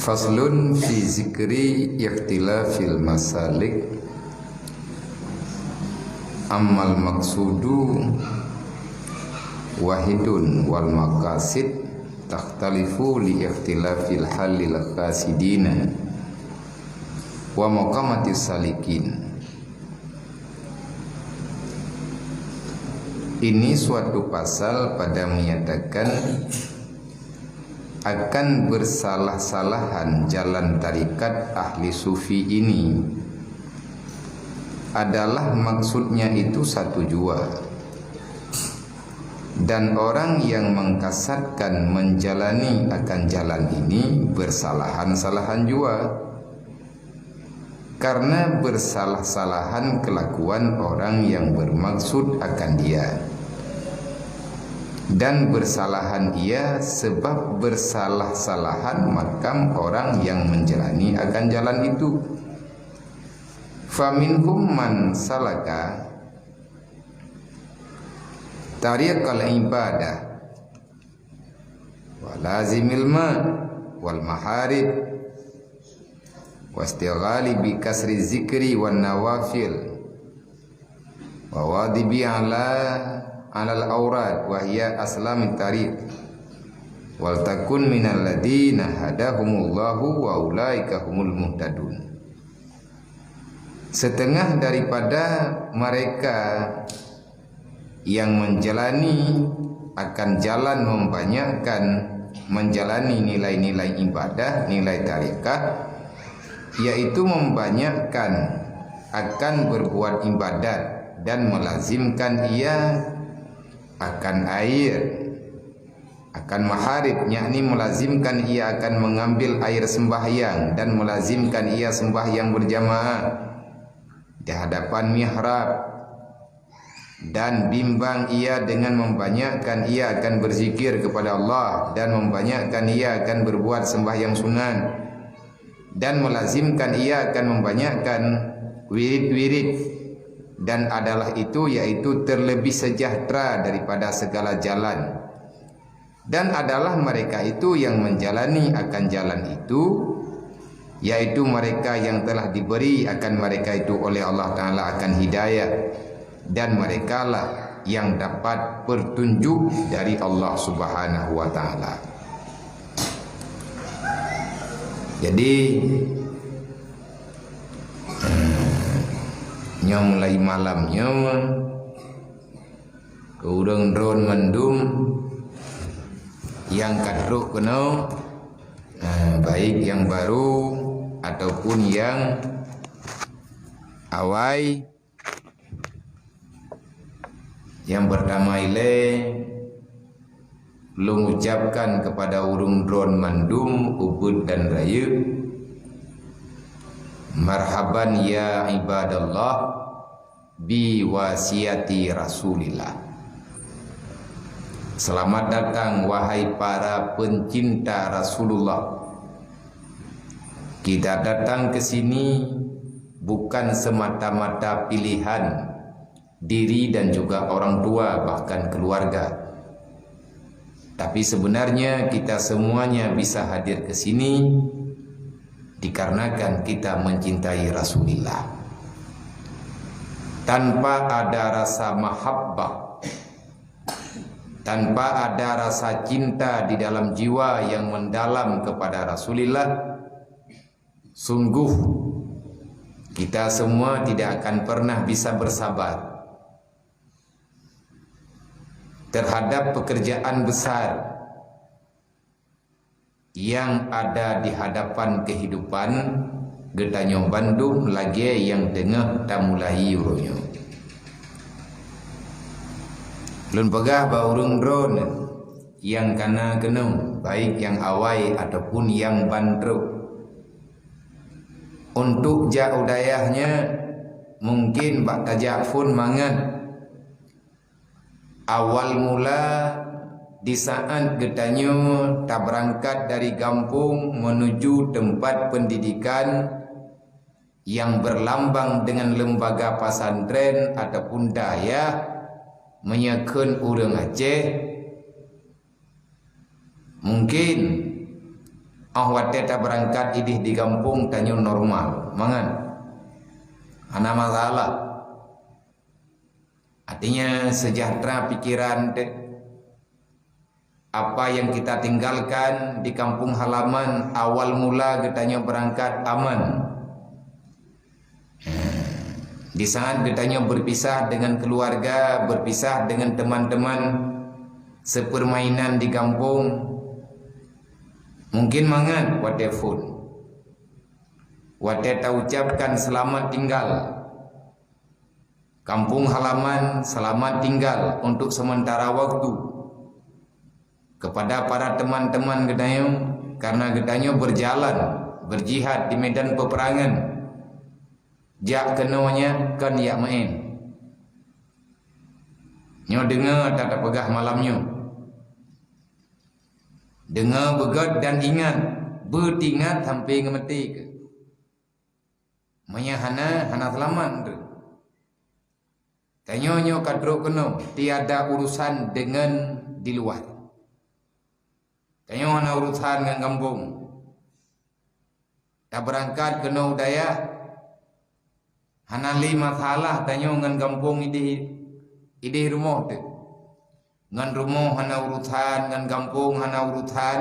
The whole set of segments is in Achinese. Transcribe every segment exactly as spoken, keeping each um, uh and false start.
Faslun fi zikri ikhtilafil masalik. Ammal maqsudu wahidun wal maqasid takhtalifu li ikhtilafil halil qasidina wa maqamatis salikin. Ini suatu pasal pada menyatakan akan bersalah-salahan jalan tarikat ahli sufi ini adalah maksudnya itu satu jua. Dan orang yang mengkasatkan menjalani akan jalan ini bersalahan-salahan jua. Karena bersalah-salahan kelakuan orang yang bermaksud akan dia. Dan bersalahan ia sebab bersalah-salahan makam orang yang menjalani akan jalan itu. Faminhum man salaka tariqal ibadah wa lazimil ma wal maharib wastighali bi kasri zikri wan nawafil wa wadibi ala alal aurat wa hiya aslamit tariq wal takun minal ladina hadahumullahu wa ulaika humul muhtadun. Setengah daripada mereka yang menjalani akan jalan membanyakkan menjalani nilai-nilai ibadah, nilai tarekat, yaitu membanyakkan akan berbuat ibadat dan melazimkan ia akan air, akan maharib, yakni melazimkan ia akan mengambil air sembahyang dan melazimkan ia sembahyang berjamaah di hadapan mihrab, dan bimbang ia dengan membanyakkan ia akan berzikir kepada Allah dan membanyakkan ia akan berbuat sembahyang sunat, dan melazimkan ia akan membanyakkan wirid-wirid, dan adalah itu, yaitu terlebih sejahtera daripada segala jalan. Dan adalah mereka itu yang menjalani akan jalan itu, yaitu mereka yang telah diberi akan mereka itu oleh Allah Ta'ala akan hidayah, dan merekalah yang dapat petunjuk dari Allah Subhanahu wa Ta'ala. Jadi, eh, nyoe mulai malam nyoe, keu ureuëng droen mandum nyang ka trok keunoe, eh, baik nyang barô ataupun nyang awai, nyang peurtama ilée lôn ucapkan keupada ureuëng droen mandum ubit dan rayeuk, marhaban ya ibadallah, bi wasiati Rasulillah. Selamat datang, wahai para pencinta Rasulullah. Kita datang ke sini bukan semata-mata pilihan diri dan juga orang tua, bahkan keluarga. Tapi sebenarnya kita semuanya bisa hadir ke sini dikarenakan kita mencintai Rasulullah. Tanpa ada rasa mahabbah, tanpa ada rasa cinta di dalam jiwa yang mendalam kepada Rasulullah, sungguh kita semua tidak akan pernah bisa bersabar terhadap pekerjaan besar yang ada di hadapan kehidupan geutanyoe bandum lagée nyang teungoh tamulai uroe nyoe. Lôn peugah bak ureuëng droen nyang kana keunoe, baik nyang awai ataupun nyang ban trok. Untuk jak u dayah nyan, mungkin bak tajak phon mangat. Awal mula di saat geutanyoe tabeurangkat dari gampông menuju teumpat peundidikan nyang beurlambang deungon lembaga pesantren ataupun dayah, meunyoe kheun ureuëng Aceh, mungkin Oh watée tabeurangkat idéh di gampông tanyoe normal, mangat. Hana masalah. Artinya sejahtera pikiran teuh. Apa yang kita tinggalkan di kampung halaman awal mula geutanyoe beurangkat aman. Di saat geutanyoe berpisah dengan keluarga, berpisah dengan teman-teman sepermainan di kampung, mungkin mangat watée phon. Watée taucapkan selamat tinggal. Kampung halaman selamat tinggal untuk sementara waktu. Kepada para teman-teman geutanyoe, karena geutanyoe berjalan, berjihad di medan peperangan, jak keunoe nyan kon jak meu'én. Nyoe deungoe that tapeugah malam nyoe. Deungoe beugét dan ingat, beutingat sampai ngon maté keuh. Meunyoe hana, hana seulamat teuh. Tanyoe nyoe ka trok keunoe, tiada urusan dengan di luar. Tanyoe hana urusan ngon gampông. Tabeurangkat keunoe u dayah, hana lé masalah tanyoe ngon gampông idéh, idéh rumoh teuh. Ngon rumoh hana urusan, ngon gampông hana urusan.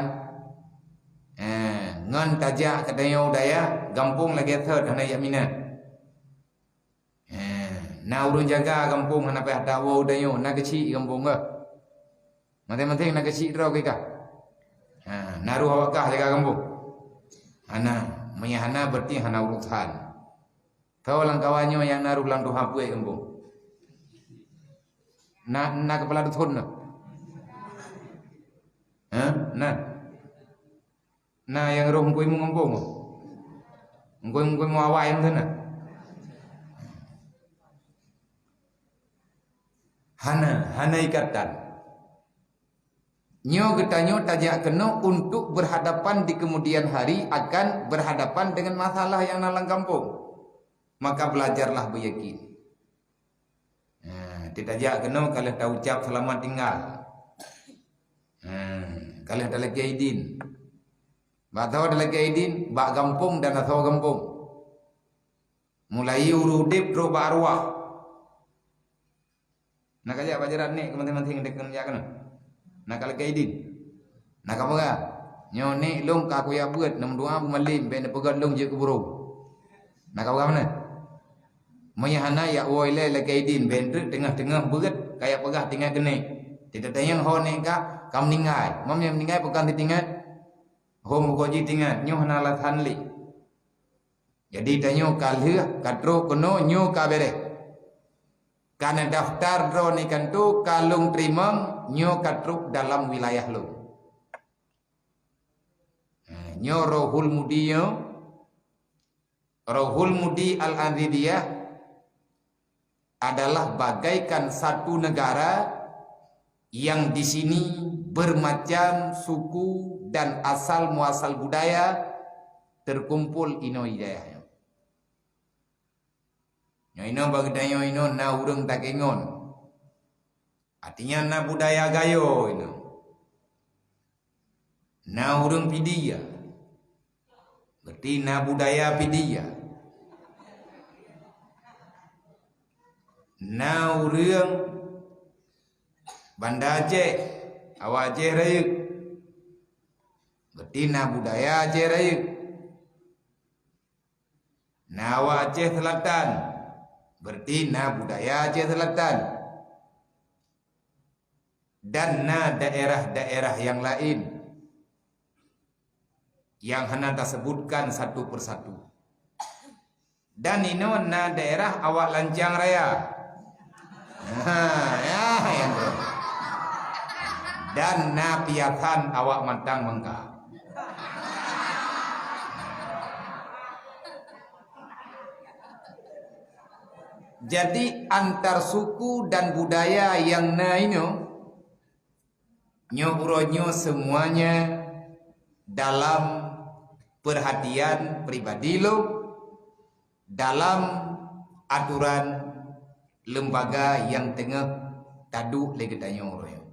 Eh, ngon tajak keu tanyoe u dayah, gampông lagée thot hana jak minat. Eh, na ureuëng jaga gampông hana payah tawoe u tanyoe, na keuchik gampông kah. Maséng-maséng na keuchik droe kah. Ha, na roh awak kah jaga gampông. Hana, meunyoe hana berarti hana urusan. Soe lam kawan nyoe nyang na roh lam tuha puet gampông? Na, na keupala dusun na? Ha? Na. Na nyang roh meukuimu gampông? Meukuimu awai meuteuna? Hana, hana ikatan. Nyoe geutanyoe tajak keunoe untuk berhadapan di kemudian hari akan berhadapan dengan masalah nyang na lam gampông. Maka belajarlah beryakin. Ha, teutajak keunoe ka lheueh taucap seulamat tinggal. Ha, ka lheueh talakée idin. Bak soe talakée idin? Bak gampông dan asoe gampông. Mulai ureuëng udeb trok bak arwah. Na kajak bak jaran nek keu maséng-maséng dek keuneuk jak keunoe. Na kalakée idin. Na kapeugah, "Nyoe nek lôn ka kuyak beuet, neumeudoa beumalem, bék neupeugét lôn jeuet keu buroe." Na kapeugah meunan. Meunyoe hana yak woe ilée lakée idin, bék treuk teungoh-teungoh beuet kayak peugah tingat keuneuk. Teutatanyong ho nek ka, ka meuninggai. Meunyoe meuninggai peugah teutingat, ho meugoji tingat, nyoe hana alasan lé. Jadi tanyoe ka lheueh ka trok keunoe nyoe ka bereh. Ka neudaftar droe nyoe kanto ka lôn teurimong nyoe ka trok dalam wilayah lôn. Ha, nyoe Rohul Mudi nyoe. Rohul Mudi Al-Azidiyah adalah bagaikan satu negara yang di sini bermacam suku dan asal muasal budaya terkumpul inoe di dayah nyoe. Nyoe inoe bagi tanyoe inoe na ureuëng takengon. Artinya na budaya gayo inoe. Na ureuëng Pidie, berarti na budaya Pidie. Na ureuëng Banda Aceh, awak Aceh Rayeuk, berarti na budaya Aceh Rayeuk. Na awak Aceh Selatan, berarti na budaya Aceh Selatan. Dan na daerah-daerah yang lain yang hana tasebutkan satu persatu. Dan inoe na daerah awak Lancang Raya. Ha, ya, ya. Dan na piasan awak Matang Mangka. Jadi antar suku dan budaya yang na inoe, nyoe uroe nyoe semuanya dalam perhatian pribadi lôn, dalam aturan lembaga nyang teungoh taduek lé geutanyoe uroe nyoe.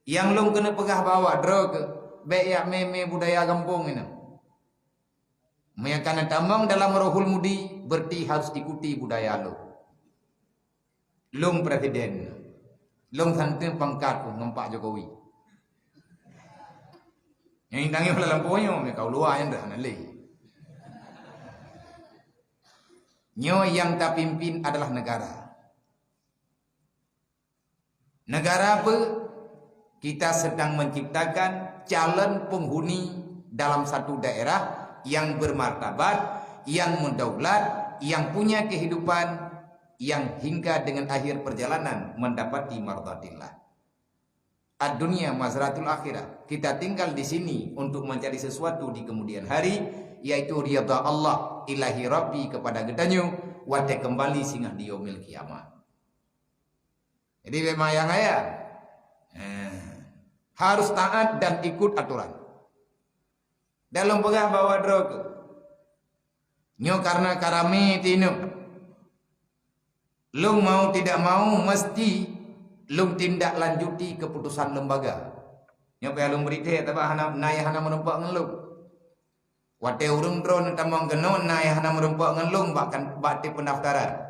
Nyang lôn keuneuk peugah bak awak droe keuh, Bék jak mé-mé budaya gampông inong. Meunyo ka na tamong dalam Rohul Mudi, berarti harus ikuti budaya lôn. Lôn presiden. Lôn santri pangkat ku ngon Pak Jokowi. Nyang tangieng lam lampôh nyoe, meukaulua nyang dah hana lé. Nyoe nyang tapimpin adalah negara. Negara apa? Kita sedang menciptakan calon penghuni dalam satu daerah yang bermartabat, yang mendaulat, yang punya kehidupan yang hingga dengan akhir perjalanan mendapati mardatillah. Ad-dunya mazratul akhirah. Kita tinggal di sini untuk mencari sesuatu di kemudian hari, yaitu ridha Allah, ilahi Rabbi, kepada geutanyoe, watée kembali singoh di yaumil qiyamah. Jadi, bék mayang ayah. Eh, harus taat dan ikut aturan. Dan lôn peugah bahwa droe keuh. Nyoe karena ka ramé tinoe. Lôn mau tidak mau mesti lôn tindak lanjuti keputusan lembaga. Nyoe payah lôn bri thée, sabab hana, na nyang hana meurumpok ngon lôn. Watée ureuëng droeneuh tamong keunoe, na nyang hana meurumpok ngon lôn bak kan, bak tieb pendaftaran.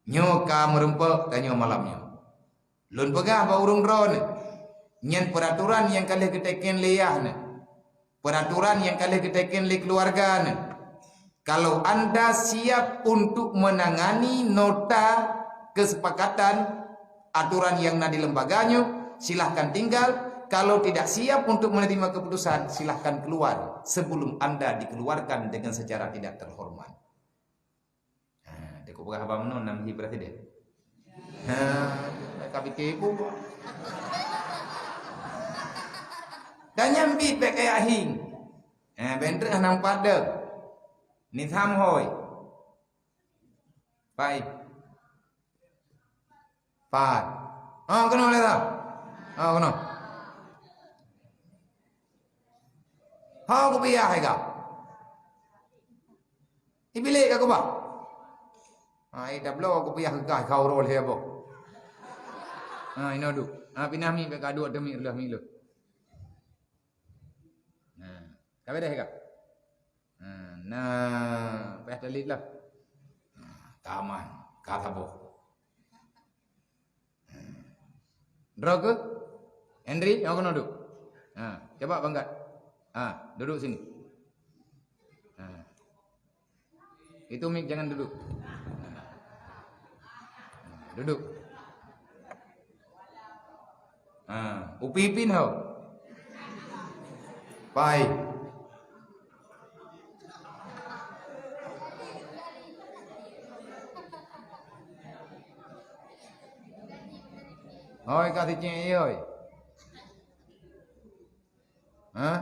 Nyoe ka meurumpok tanyoe malam nyoe. Lôn peugah bak ureuëng droeneuh, nyan peraturan nyang ka lheueh geuteken lé yah neuh. Peraturan nyang ka lheueh geuteken lé keluarga neuh. Kalau anda siap untuk menangani nota kesepakatan aturan yang na di lembaga nyoe, silahkan tinggal. Kalau tidak siap untuk menerima keputusan, silahkan keluar sebelum anda dikeluarkan dengan secara tidak terhormat. Ha, teuka peugah haba meunan nam hi presiden. Ha, ka pike ibu. Dan nyang bit bék kaya hing. Ha, bentrek hana padam. Ni tham hôi. Pai. Pat. Ha, keunoe lé tham. Ha, keunoe. Ha, kupiah hai ka. Ibilek ka kubah. Ha, eh, tabloe kupiah keu kah, kau rol he boh. Ha, inoe duek. Ha, pinah mi, bèk ka duek teumik reuloh mi lôn. Nah, ka beres ka? Nah, nah, payah telit lah. Nah, ka aman, ka saboh. Droe keuh? Henry, nyoe keunoe duek. Ha, coba bangkat. Ha, duduk sini. Ha. Itu mik jangan duduk. Duduk. Ha, upi-upi ho. Pai. Hôi, ka sicék, hôi. Ha?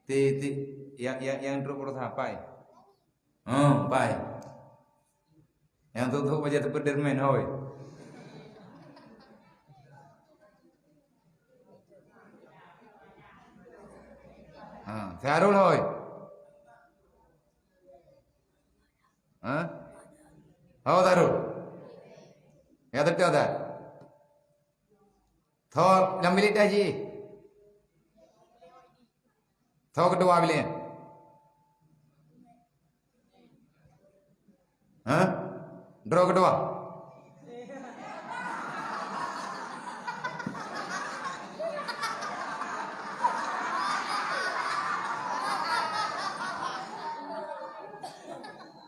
Ti, ti, nyang, nyang, nyang trok berusaha pai. Ha, pai. Nyang trok-trok bajèe Spiderman, hôi. Ha, Syahrul, hôi. Ha? Ho, Syahrul. Ya, betul tak? Tho lam bilék dah jih. Tho keudua bilék. Ha? Droe keudua.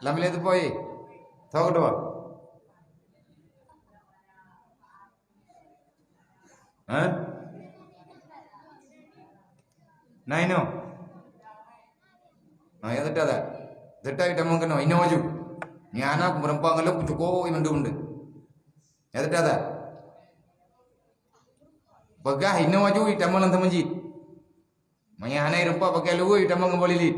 Lam bilék teupoi. Tho keudua. Ha? Na inoe. Ha, ya teuda tak? Teuda tamong keunoe, inoe aju. Nyan hana meureumpok ngon lôn, kucukôk mandum deh. Ya teuda tak? Peugah inoe aju, tamong lam teumeujiet. Meunyo hana ireumpok pakai luweue, tamong ngon bolilit.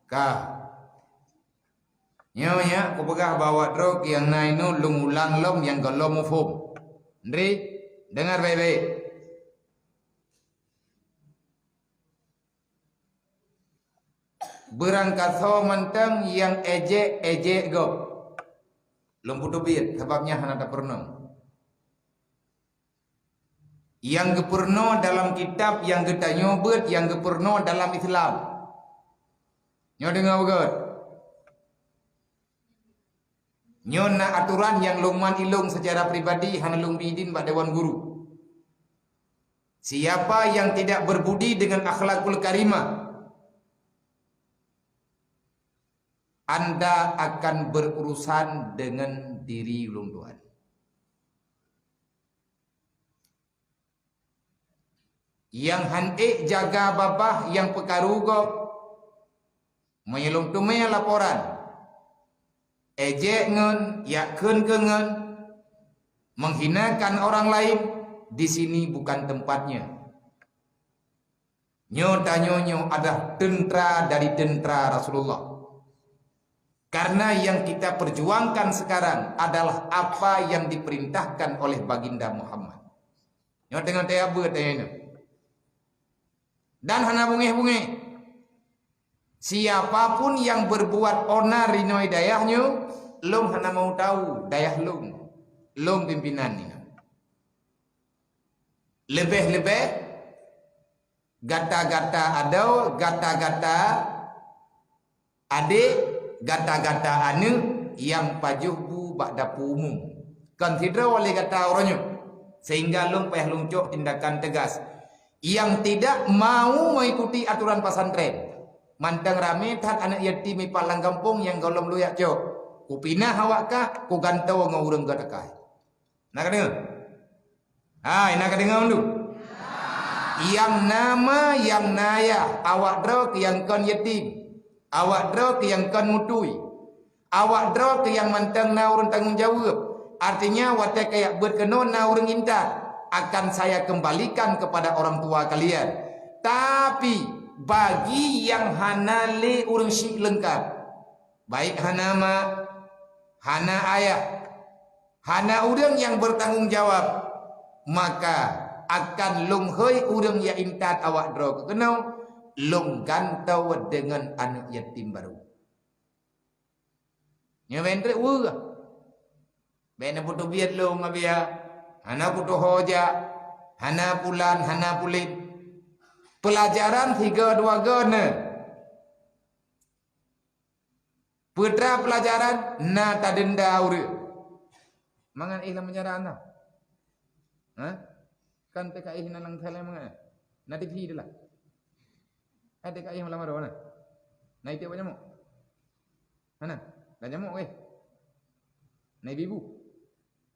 Ka. Nyoe nyak kupeugah bak droe nyang na inoe lôn ulang lom nyang gohlom muphom. Ndri, deungar baik-baik. Beurangkasoe mantong nyang ejek-ejek gob. Lôn peuteubiet, sabab nyan hana tapeurunoe. Nyang geupeurunoe dalam kitab nyang geutanyoe beuet nyang geupeurunoe dalam Islam. Nyoe deungoe beugét. Nyoe na aturan nyang lôn man ilông secara pribadi, hana lôn bi idin bak dewan guru. Siapa yang tidak berbudi dengan akhlakul karimah, anda akan berurusan dengan diri ulôn tuan. Nyang han ék jaga babah nyang peukaru gob, meunyoe lôn teumé laporan, ejek ngon, jak kheun keu ngon, menghinakan orang lain, di sini bukan tempatnya. Nyoe tanyoe nyoe adalah teuntara dari teuntara Rasulullah. Karena yang kita perjuangkan sekarang adalah apa yang diperintahkan oleh Baginda Muhammad. Nyoe teungoh teuabeuet tanyoe nyoe. Dan hana bungéh-bungéh. Siapa pun yang berbuat onar inoe dayah nyoe, lôn hana mau tahu dayah lôn. Lôn pimpinan nyoe. Leubeh-leubeh gata-gata adoe, gata-gata adék, gata-gata aneuëk nyang pajoh bu bak dapu umum. Kon sidroe lé gata uroe nyoe, sehingga lôn payah lôn cok tindakan tegas. Nyang tidak mau mengikuti aturan pesantren. Mantong ramé that aneuëk yatim ipat lam gampông nyang gohlom lôn jak cok. Kupinah awak kah, kugantoe ngon ureuëng gata kah. Na ka deungoe? Hai, na ka deungoe dum? Nyang na ma, nyang na yah, awak droe keu nyang kon yatim, awak droe keu nyang kon mutui, awak droe keu nyang mantong na ureuëng tanggong jaweueb. Artinya, watée kajak beuet keunoe na ureuëng intat, akan saya kembalikan kepada orang tua kalian. Tapi, bagi nyang hana lé ureuëng syiek leungkab, baik hana ma, hana ayah, hana ureuëng nyang bertanggung jawab, maka akan lôn hôi ureuëng nyang intat awak droe keunoe, lôn gantoe deungon aneuëk yatim barô. Nyoe bèk treuk weueh. Bèk neupeuteubiet lôn ngon biya, hana kutuho jak, hana pulan, hana pulen. Peulajaran sigoe dua goe neuh. Peue teuma peulajaran na tadeunda ureuëng. Mangat éh lam penjara na. Ha? Kan T K I na lam sel mangat. Na T V deuh lah. Ada T K I lam maro na. Na itu banyak mok. Mana? Dah jamok weh. Na ibu.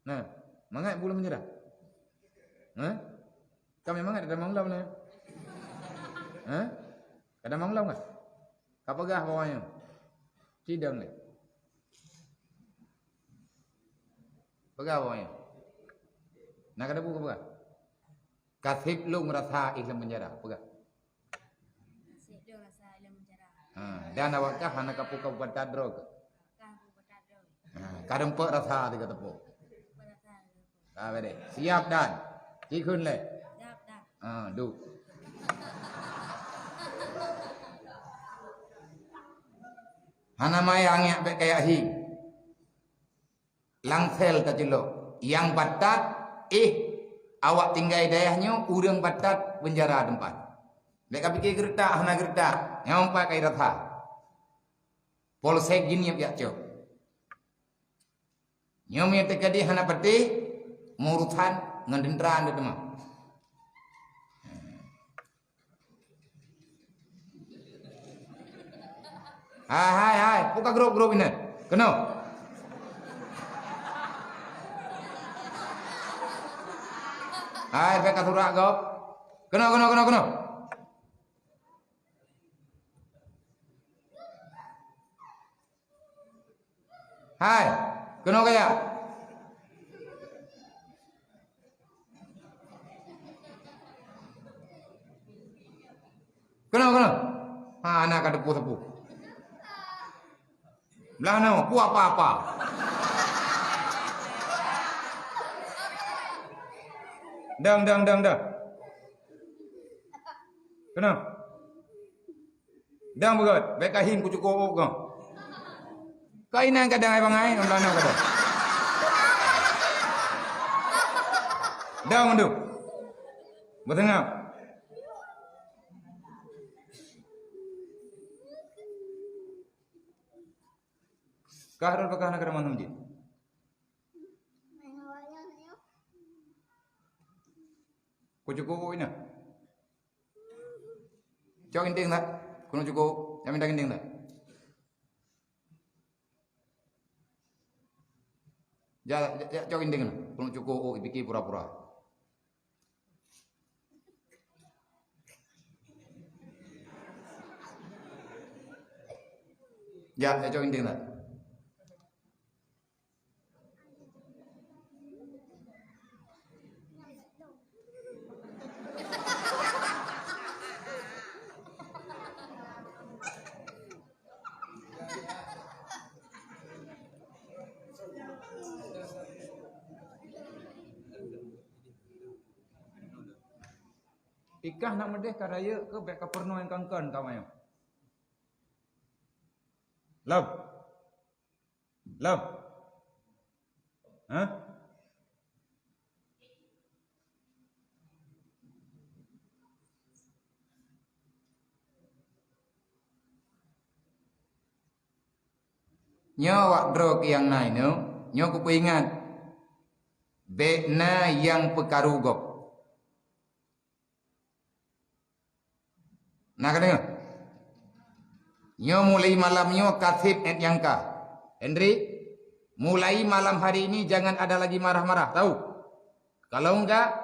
Nah, mangat bu lam penjara. Ha? Kami mangat ada manglam na. Ha? Ada manglam kah? Ka peugah bak awaknyan. Cidong lé. Peugah bak awaknyan. Na ka dabu ka peugah. Ka seb lôn rasa éh lam penjara. Peugah. Seb lôn rasa éh lam penjara. Ha, dan awak kah hana kapeue ka buet that droe keuh? Awak kah buet that droe. Ha, ka deumpok rasa teuka teupok. Buet rasa teuka teupok. Ka bede. Siap dan. Cikheun lé. Siap dan. Ha, duek. Hana maya ngiak bèk kayak hi. Lam sel tacilok. Nyang batat, éh, awak tinggai dayah nyoe, ureuëng batat, penjara teumpat. Bèk kapike geuretak, hana geuretak. Nyang empat kai rasa. Polsek jih nyoe jak cok. Nyoe meunyoe teukeudi hana patéh, meurusan ngon teuntara nyoe teuma. Hai, hai, hai, peue ka grôp-grôp inan. Keunoe. Hai, bèk ka surak gob. Keunoe, keunoe, keunoe, keunoe. Hai, keunoe kajak. Keunoe, keunoe. Ha, na ka teupeu-teupeu. Blah nyoe, peue apa-apa. Dang, dang, dang, dang. Keunoe. Dang beugöt, bèk kahim kucukôh ôk kah. Kainan kadang ai bangai, lam lana kadang. Dang mandum. Beuteungab. Kah rot pakah na kadang mandum jih. Kucukôh ôk inong. Cok inting that. Keuneuk cukôh, nyang mita inting that. Jak, jak, jak cok inting nah. Keuneuk cukôh ôk, ipike pura-pura. Jak, jak cok inting that. Ikah nak meudeh ka rayeuk keu bèk ka peurunoe nyang kangkon ka manyang. Lom. Lom. Hah? Nyoe awak droe keu nyang na inoe, nyoe kupeuingat, bèk na nyang peukaru gob. Na ka deungoe? Nyoe mulai malam nyoe ka sép ét nyang ka. Hendrik, mulai malam hari ini jangan ada lagi marah-marah, tahu? Kalau enggak,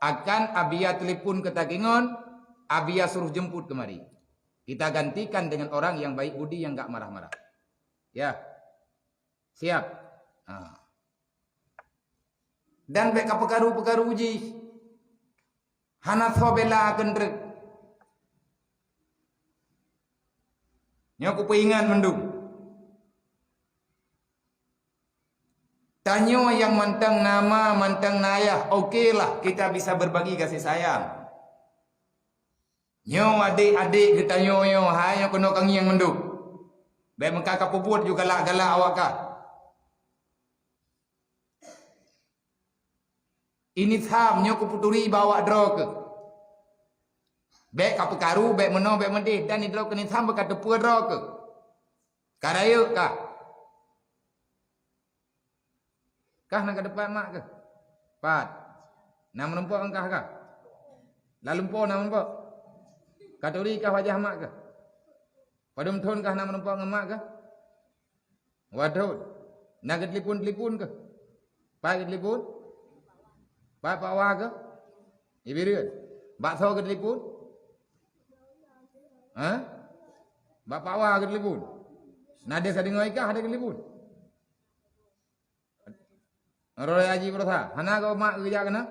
akan Abia telepon ke Takengon, Abia suruh jemput kemari. Kita gantikan dengan orang yang baik budi, yang enggak marah-marah. Ya. Siap. Ha. Dan bèk ka peukaru-peukaru jih. Hana soe bela keundreuk. Nyoe kupeuingat mandum. Tanyoe nyang mantong na ma, mantong na ayah, oke lah, kita bisa berbagi kasih sayang. Nyoe adék-adék geutanyoe nyoe, hai nyoe keunoe ka ngieng mandum. Bèk meuka ka peubuet ju galak-galak awak kah. Ini tham nyoe kupeuturi bak awak droe keuh. Bèk ka peukaru, bèk meunoe, bèk meudéh, dan droe keuh ni tham bèk ka teupeue droe keuh. Ka rayeuk kah? Kah na ka teupat mak keuh? Pat. Na meurumpok ngon kah kah? Lam lumpoe na meurumpok? Ka turi kah wajah mak keuh? Padum thon kah na meurumpok ngon mak keuh? Waduh. Na geutelepon-telepon keuh? Pat geutelepon? Pat Pak Wa keuh? Ié Bireuen. Bak soe geutelepon? Ha? Bak Pak Wa geutelepon? Na desa deungoe kah ada geutelepon? Roh Haji Brosa, hana keu mak geujak keunoe?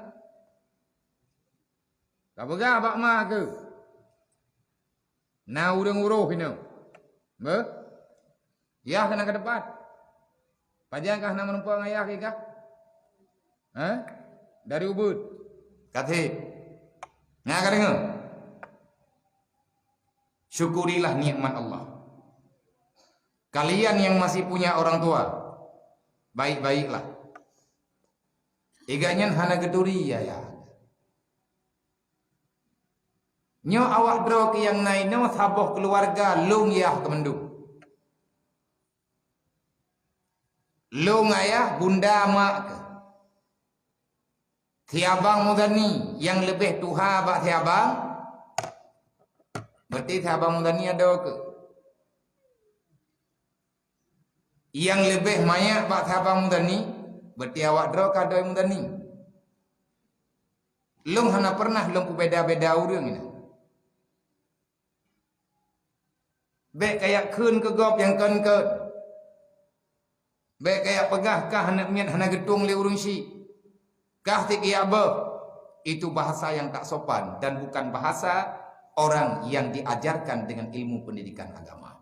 Ka peugah bak ma keuh. Na ureueng uroh inoe. Beuh? Yah keunoe ka teupat. Pajan kah na meurumpok ngon yah kah? Ha? Dari ubeut. Ka sép. Na ka deungoe? Syukurilah nikmat Allah. Kalian yang masih punya orang tua, baik-baiklah. Iga nyan hana geuturi ya, ya. Nyoe awak droe keuh nyang na inoe saboh keuluwarga lôn yah keu mandum. Lôn ayah, bunda, mak keuh. Si Abang Muzani nyang leubeh tuha bak si Abang, berarti si Abang Muzani adoe keuh. Nyang leubeh manyak bak si Abang Muzani, berarti awak droe ka adoe Muzani. Lôn hana pernah lôn peubeda-beda ureueng nyan. Bèk kajak kheun keu gob nyang kon-kon. Bèk kajak peugah kah aneuk miet hana geutueng lé ureueng syiek. Kah si kajak beuh. Itu bahasa yang tak sopan dan bukan bahasa orang yang diajarkan dengan ilmu pendidikan agama.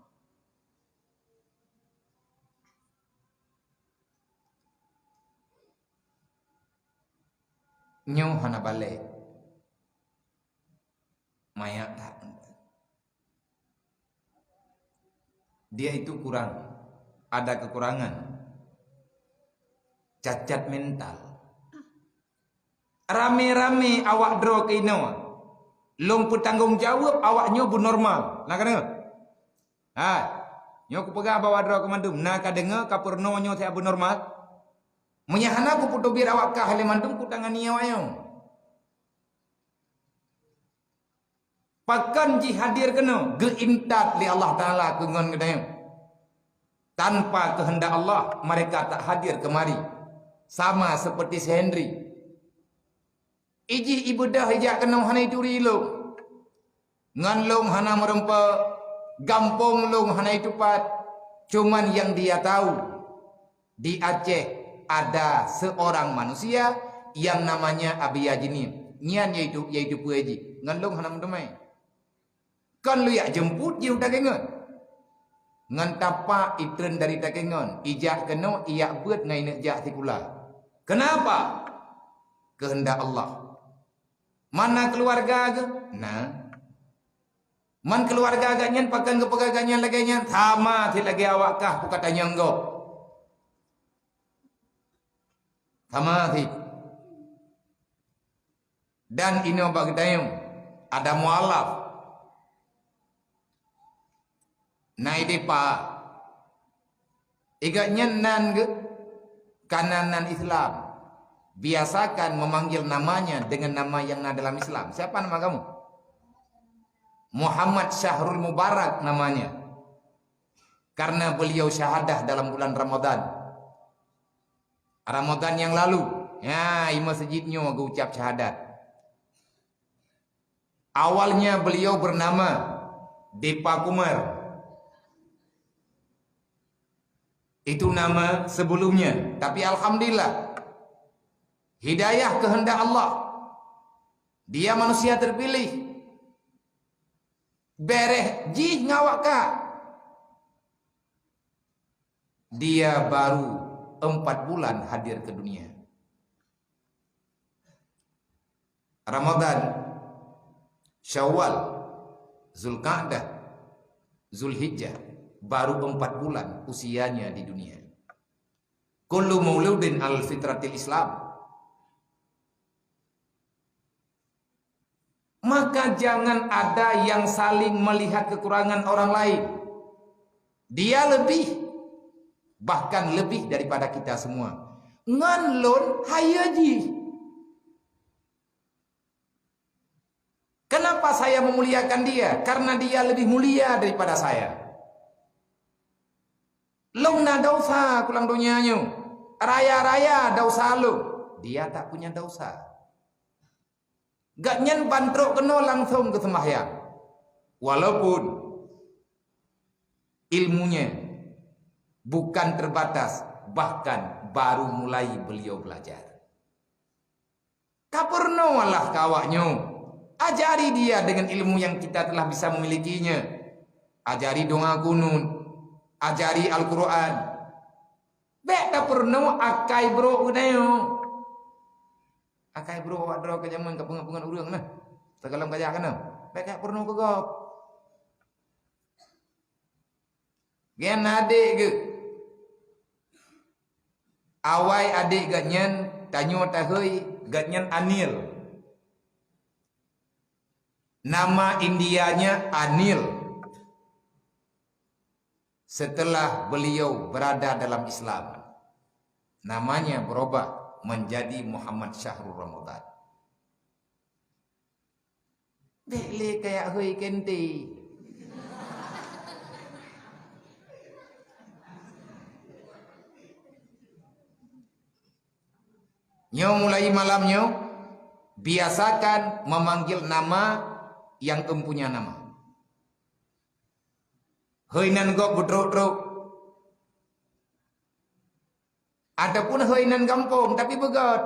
Nyoe hana balek. Manyak that. Dia itu kurang, ada kekurangan, cacat mental. Ramé-ramé awak droe keunoe, lôn peutanggong jaweueb awak nyoe beunormal. Na ka deungoe? Hai, nyoe kupeugah bak awak droe keu mandum, na ka deungoe ka peurunoe nyoe siat beunormal? Meunyoe hana kupeuteubiet awak kah lé mandum, kutangani awak nyoe. Pakon jih hadir keunoe, geuintat lé Allah Taala keu ngon geutanyoe. Tanpa kehendak Allah, mereka tak hadir kemari. Sama seperti si Henry. Ijih ibeudôh ijak keunoe hana ituri lôn. Ngon lôn hana meurumpok, gampông lôn hana itupat. Cuman yang dia tahu, di Aceh ada seorang manusia yang namanya Abi Yajinin. Nyan yaitu, yaitu peue jih. Ngon lôn hana meuteumé. Kon lôn jak jeumput jih u Takengon. Ngon tapak itreun dari Takengon, ijak keunoe, ijak beuet ngon ineuk jak sikula. Kenapa? Kehendak Allah. Mana keuluwarga geuh? Na. Man keuluwarga geuh nyan pakon geupeugah geuh nyan lagée nyan, sama sit lagée awak kah peue ka tanyong gob. Sama sit. Dan inoe bak geutanyoe, ada mualaf. Na idéh pa. Igak nyan nan geuh, kana nan Islam. Biasakan memanggil namanya dengan nama yang na dalam Islam. Siapa nama kamu? Muhammad Syahrul Mubarak namanya. Karena beliau syahadah dalam bulan Ramadan. Ramadan yang lalu, ya, i masjid nyoe geucap syahadat. Awalnya beliau bernama Depa Kumar. Itu nama sebelumnya, tapi alhamdulillah, hidayah kehendak Allah. Dia manusia terpilih. Bereh jih ngawak ka. Dia baru empat bulan hadir ke dunia. Ramadan, Syawal, Zulqa'dah, Zulhijjah, baru empat bulan usianya di dunia. Kullu mauludin al fitratil Islam. Maka jangan ada yang saling melihat kekurangan orang lain. Dia lebih, bahkan lebih daripada kita semua. Ngon lôn hayeue jih. Kenapa saya memuliakan dia? Karena dia lebih mulia daripada saya. Lôn na dosa kulang donya nyoe. Raya-raya dosa lôn. Dia tak punya dosa. Gobnyan ban trok keunoe langsong geuseumbahyang. Walaupun ilmunya bukan terbatas, bahkan baru mulai beliau belajar. Kapeurunoe lah keu awak nyoe. Ajari dia dengan ilmu yang kita telah bisa memilikinya. Ajari doa kunut. Ajari Al-Quran. Bék tapeurunoe akai brok geutanyoe. Akai brok awak droe ka jameun ka peungon-peungon ureuëng nah. Teugalom ka jak keunoe. Bék ka peurunoe keu gob. Gen adék geuh. Awai adék gobnyan tanyoe tahôi gobnyan Anil. Nama Indianya Anil. Setelah beliau berada dalam Islam, namanya berubah menjadi Muhammad Syahrul Ramadan. Bék lé kayak hôi kente. Nyoe mulai malam nyoe, biasakan memanggil nama yang empunya nama. Hôi nan gob beutrok-trok. Ataupun hôi nan gampông, tapi beugöt.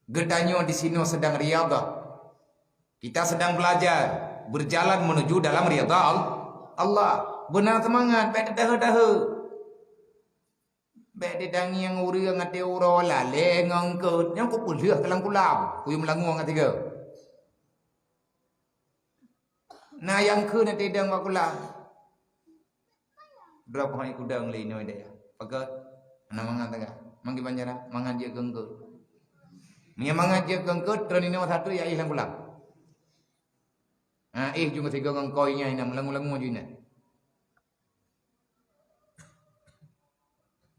Geutanyoe di sinoe sedang riyadhah. Kita sedang belajar, berjalan menuju dalam ridha Al-, Allah. Beuna seumangat, bék teudahe-dahe. Bék ditangieng ureuëng até uroe lalé ngon eungkôt, nyang kupeulheueh keulang kulam, kuyum langueng ka tiga. Na nyang kheun na teudong bak kulam. Droe peuhai kudong lé inoe deh. Pakat? Hana mangat taga. Manggé banjara, mangat jeuet keu eungkôt. Meunyoe mangat jeuet keu eungkôt, tron inoe satu ya ih lam kulam. Ha, ih jung sigoe ngon koi nyan inan, meulangô-langô ju inan.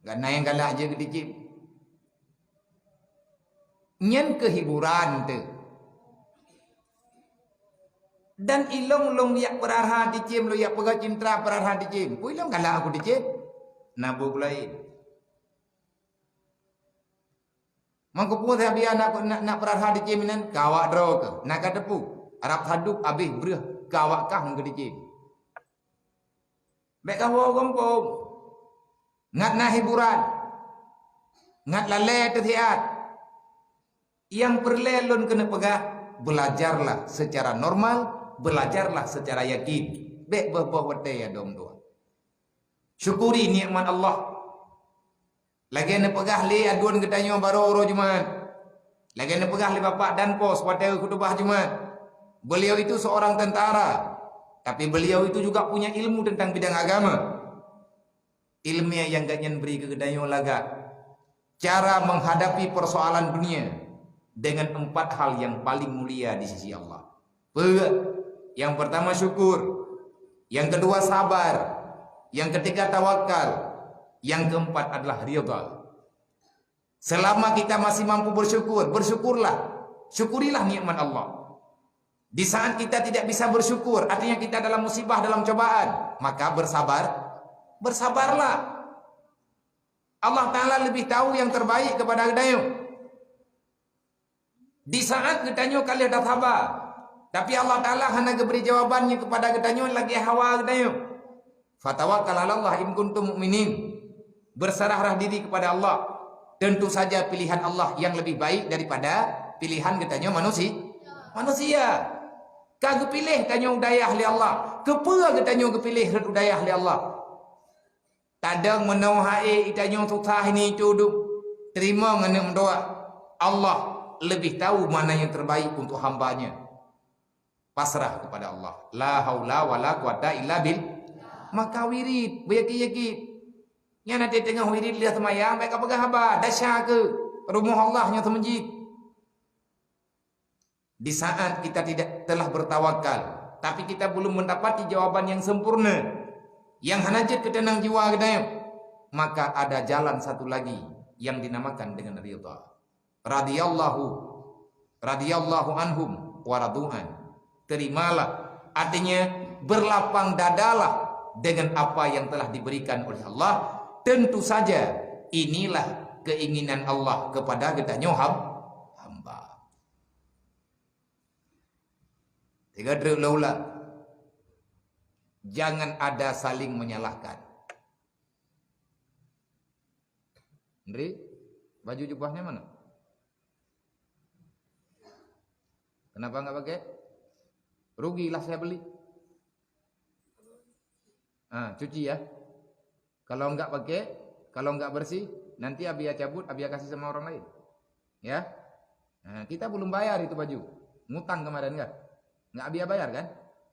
Gana nyang galak jeuet keu ticém. Nyan keu hiburan teuh. Dan ilông lông yak peurara ticém, lông yak peugah cintra peurara ticém. Peue ilông galak aku ticém? Na buet laén. Mangkupung sabia nak, nak, nak peurara ticém inan, ka awak droe keuh. Na ka teupeu, rab sadub abéh breuh, ka awak kah ngon keu ticém. Bék kawoe gampông. Ngat na hiburan. Ngat lalée teusiat. Nyang peureulée lôn keuneuk peugah, belajarlah secara normal, belajarlah secara yakin. Bék boh-boh watée ya dong dua. Syukuri nikmat Allah. Lagée neupeugah lé aduen geutanyoe barô uroe Jumat. Lagée neupeugah lé Bapak Danpos watée khutubah Jumat. Beliau itu seorang tentara, tapi beliau itu juga punya ilmu tentang bidang agama. Ilmu yang gobnyan bri keu geutanyoe lagak cara menghadapi persoalan dunia dengan empat hal yang paling mulia di sisi Allah. Peue? Yang pertama syukur, yang kedua sabar, yang ketiga tawakal, yang keempat adalah ridha. Selama kita masih mampu bersyukur, bersyukurlah. Syukurilah nikmat Allah. Di saat kita tidak bisa bersyukur, artinya kita dalam musibah, dalam cobaan, maka bersabar, bersabarlah. Allah Ta'ala lebih tahu yang terbaik kepada geutanyoe. Di saat geutanyoe ka lheueh that haba, tapi Allah Ta'ala hana geubri jawaban nyan kepada geutanyoe lagée hawa geutanyoe. Fatawakkal 'alallah in kuntum mu'minin. Bersarahlah diri kepada Allah. Tentu saja pilihan Allah yang lebih baik daripada pilihan geutanyoe manusi-, manusia. Ka geupiléh tanyoe u dayah lé Allah. Keupeue geutanyoe geupiléh rot u dayah lé Allah? Tadong meunoe hai geutanyoe susah ini itu dum. Teurimong aneuëk meudoa. Allah lebih tahu mana yang terbaik untuk hamba-Nya. Pasrah kepada Allah. La haula wala quwata illa bil. Maka wirid, beuyaki-yaki. Nyan até teungoh wirid lheueh seumayang, bék ka peugah haba, dasya keu rumoh Allah nyoe seumeujid. Di saat kita tidak telah bertawakal, tapi kita belum mendapati jawaban yang sempurna, yang hana jeuet keuteunang jiwa geutanyoe, maka ada jalan satu lagi yang dinamakan dengan ridha. Radhiyallahu, radhiyallahu anhum wa radu'an. Terimalah. Artinya, berlapang dadalah dengan apa yang telah diberikan oleh Allah. Tentu saja, inilah keinginan Allah kepada geutanyoe ham-, hamba. Tiga truk ulang-ulang. Jangan ada saling menyalahkan. Nri, baju jubahnya mana? Kenapa nggak pakai? Rugilah saya beli. Ah, cuci ya. Kalau nggak pakai, kalau nggak bersih, nanti Abia cabut, Abia kasih sama orang lain. Ya. Nah, kita belum bayar itu baju. Ngutang kemarin kan? Nggak Abia bayar kan?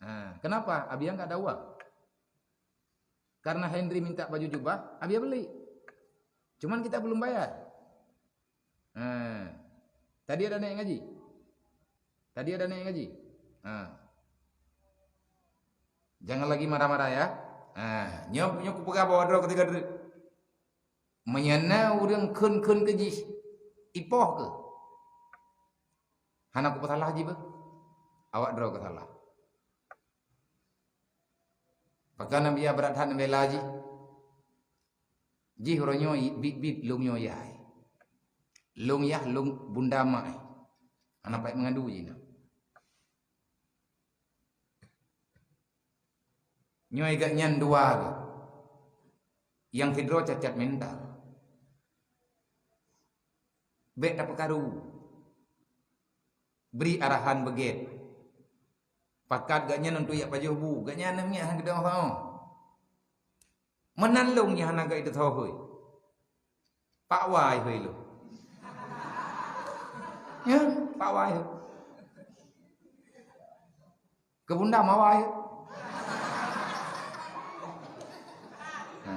Nah, kenapa? Abia nggak ada uang. Karena Henry minta baju jubah, Abia beli. Cuman kita belum bayar. Nah, tadi ada naik ngaji. Tadi ada naik ngaji. Nah. Jangan lagi marah-marah ya. Nah, nyoe, nyoe kupeugah bahwa droe ketika dri-, meunyoe na ureuëng kheun-kheun keu jih, ipoh keuh. Hana kupeusalah jih beuh. Awak droe keuh salah. Pakon Nabi Ibrahim bela jih? Jih uroe nyoe biet-biet lông nyoe yah. Lông yah, lông bunda mak. Hana payah meungadu jih nyoe. Nyoe gobnyan dua geuh. Nyang sidroe cacat mental. Bék tapeukaru. Bri arahan beugét. Pakat gobnyan untuk jak pajoh bu. Gobnyan aneuk miet han geudong ho. Meunan lông nyang hana geuideungo hôi. Pak wai hôi lông. Ya, pak wai hôi. Keu bunda mawa. Ha.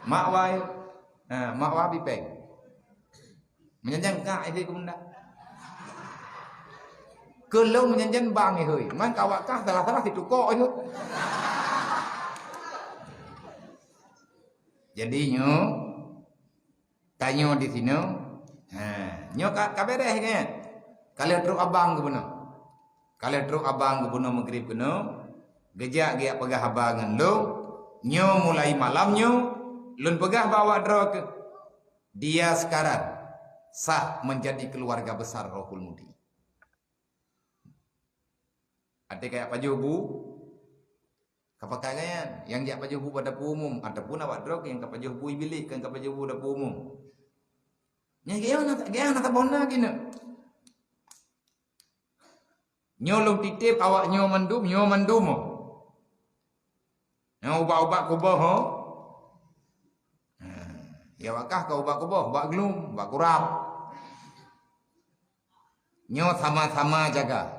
Mak wai. Ha, mak wa bi péng. Meunyan jan kak idéh keu bunda. Keu lôn meunyan jan bang ihôi. Man ka wakah salah-salah situkok ihôi. Jadi nyoe, tanyoe di sinoe, ha, nyoe ka, ka beres kan? Ka lheueh trok abang geubunoe. Ka lheueh trok abang geubunoe Maghrib keunoe, geujak geujak peugah haba ngon lôn, nyoe mulai malam nyoe, lôn peugah bak awak droe keuh, dia sekarang sah menjadi keluarga besar Rohul Mudi. Até kajak pajoh bu, ka pakai gaya nyan. Nyang jak pajoh bu bak dapur umum, ataupun awak droe nyang ka pajoh bu ibilih, kan ka pajoh bu dapur umum. Nyan gaya na, gaya na saboh na keunoe. Nyoe lôn titip awak nyoe mandum, nyoe mandum. Nyoe ubat-ubat kuboh, ho. Ha, ya wakah ka ubat kuboh, ubat glum, ubat kurab. Nyoe sama-sama jaga.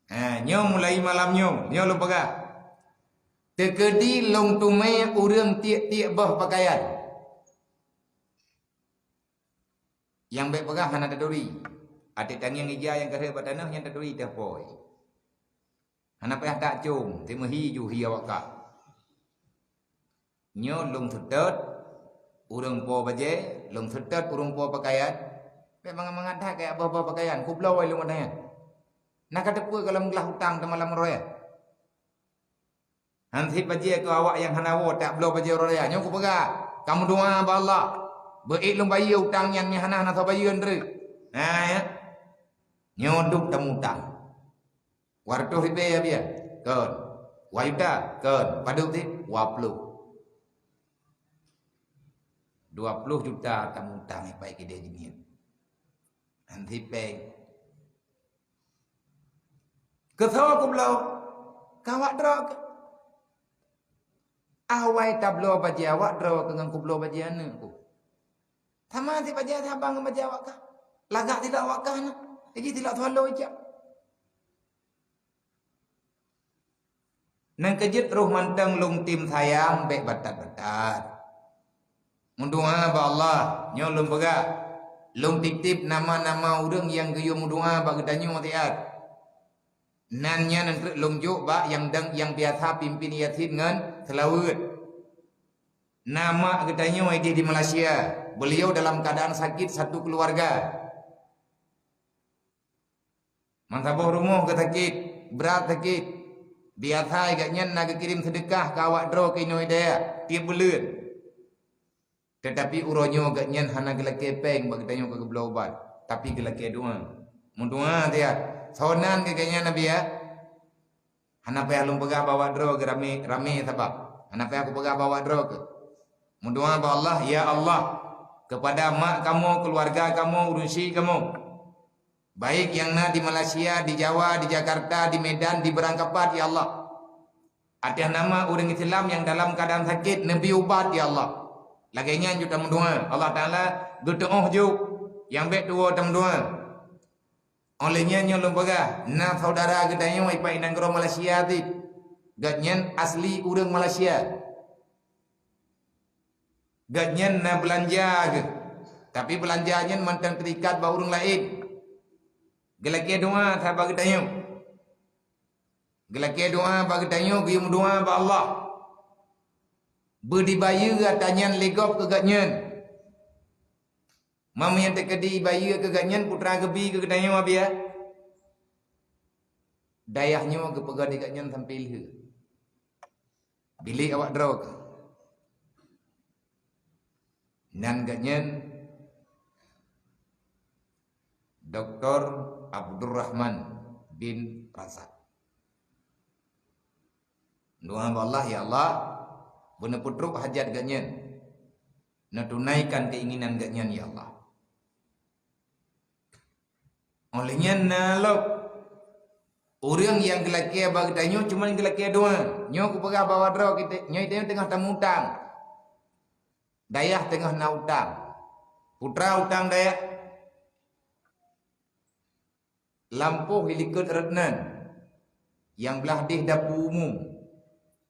Ha, nyoe mulai malam nyoe, nyoe lôn peugah. Teukeudi lôn teumé ureuëng tiek-tiek boh peukayan. Nyang bék peugah hana taturi. Até tangieng ija nyang karheuet bak tanoh nyan taturi teuh pôi. Hana payah tak com, timeuhi ju hi awak kah. Nyoe lôn seutôt ureuëng po bajée, lôn seutôt ureuëng po peukayan. Bék mangat-mangat that kajak boh-boh peukayan, kubloe lôn watée nyan. Na ka teupeue goh lom glah utang teuma lam roh nyan. Hanseb bajée keu awak nyang hana woe, tak bloe bajée uroe raya. Nyoe kupeugah, kamoe dua bak Allah. Beuék lôn bayeue utang nyan, nyan hana, hana soe bayeue ndreuk. Na, ya. Nyoe dum tamutang. Dua reutôh ribée ya biya? Kon. Dua juta? Kon. Padub sit? Dua ploh. Dua ploh juta tamutang ipai keudeh jimiet. Hanseb péng. Keu soe kubloe? Keu awak droe keuh. Awai tabloe bajée awak droe keuh ngon kubloe bajée aneuëk ku. Sama sit bajée saban ngon bajée awak kah. Lagak tilak awak kah na. Jadi tilak swallow ijak. Nyang keujeuet roh mantong lôn tem sayang bék batat-batat. Meudoá bak Allah, nyoe lôn peugah. Lôn titip nama-nama ureuëng nyang geuyue meudoá bak geutanyoe siat. Nan nyan treuk lôn jok bak nyang dang nyang biasa pimpin Yasin ngon seulaweuet. Na mak geutanyoe idéh di Malaysia. Beliau dalam keadaan sakit satu keluarga. Meusaboh rumoh geusakét, brat sakét. Biasa gobnyan na geukirém seudeukah keu awak droe keunoe di dayah tieb buleuen. Teutapi uroe nyoe gobnyan hana geulakée péng bak geutanyoe keu geubloe ubat, tapi geulakée doá. Meudoá siat. Soe nan keu gobnyan, Nabi, ya? Hana payah lôn peugah bak awak droe keuh ramé, ramé sabab. Hana payah kupeugah bak awak droe keuh. Meudoá bak Allah, "Ya Allah, kepada mak kamoe, keuluwarga kamoe, ureuëng sie kamoe, baik nyang na di Malaysia, di Jawa, di Jakarta, di Medan, di Beurangkapat, ya Allah. Ateueh nama ureuëng Islam nyang dalam keuadaan sakét, neubri ubat, ya Allah." Lagée nyan ju tameudoá, Allah Taala geuteuôh ju nyang bék tuwoe tameudoá. Óh lheueh nyan nyoe lôn peugah, na syedara geutanyoe ipat nanggroe Malaysia cit. Gobnyan asli ureuëng Malaysia. Gobnyan na beulanja geuh, tapi beulanja nyan mantong teuikat bak ureuëng laén. Geulakée doá sabe geutanyoe. Geulakée doá bak geutanyoe, geuyue meudoá bak Allah. Beudibayeue ata nyan lé gob keu gobnyan. Meunyoe teukeudi bayeue keu gobnyan, putra geubi keu geutanyoe, Abi, ya. Dayah nyoe geupeugah di gobnyan sampoe lheueh. Bilék awak droe keuh. Nan gobnyan Doktor Abdurrahman bin Razak. Doá bak Allah, "Ya Allah, beuneupeutrok hajat gobnyan, neutunaikan keinginan gobnyan, ya Allah." Óh lheueh nyan na lom ureuëng nyang geulakée bak geutanyoe cuma geulakée doá. Nyoe kupeugah bak droe kita, nyoe tanyoe teungoh tamutang. Dayah teungoh na utang. Putra utang dayah. Lampôh ilikot rot nan. Nyang blah deh dapu umum,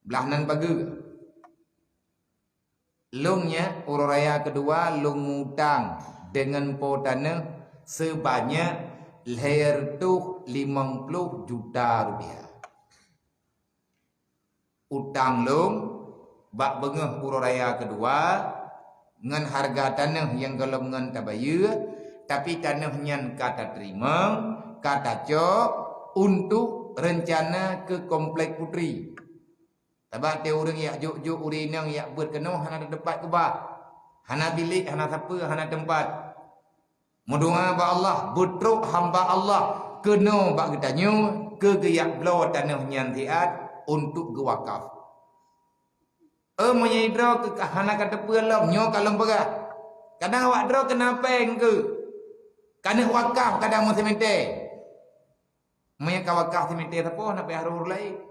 blah nan pageue. Lôn nyan uroe raya keudua lôn mutang deungon po tanoh seubanyak lhèe reutôh limong ploh juta rupiah. Utang lôn bak beungoh uroe raya keudua ngon hareuga tanoh nyang gohlom ngon tabayeue, tapi tanoh nyan ka tateurimong, ka tacok untuk reuncana keu Komplek Putri. Sabab watèe ureueng jak jok-jok ureueng inong jak beuet keunoe hana teumpat keubah, hana bilék, hana sapeue, hana teumpat. Meudoa bak Allah, beutrok hamba Allah keunoe bak geutanyoe keu geujak bloe tanoh nyan siat untuk geuwakaf. Eh, meunyoe droe keu hana ka teupeue lom, nyoe ka lôn peugah. Kadang awak droe keu na péng keu, ka neuh wakaf kadang meusimité. Meunyoe ka wakaf simité sapoh, na payah rôh laén.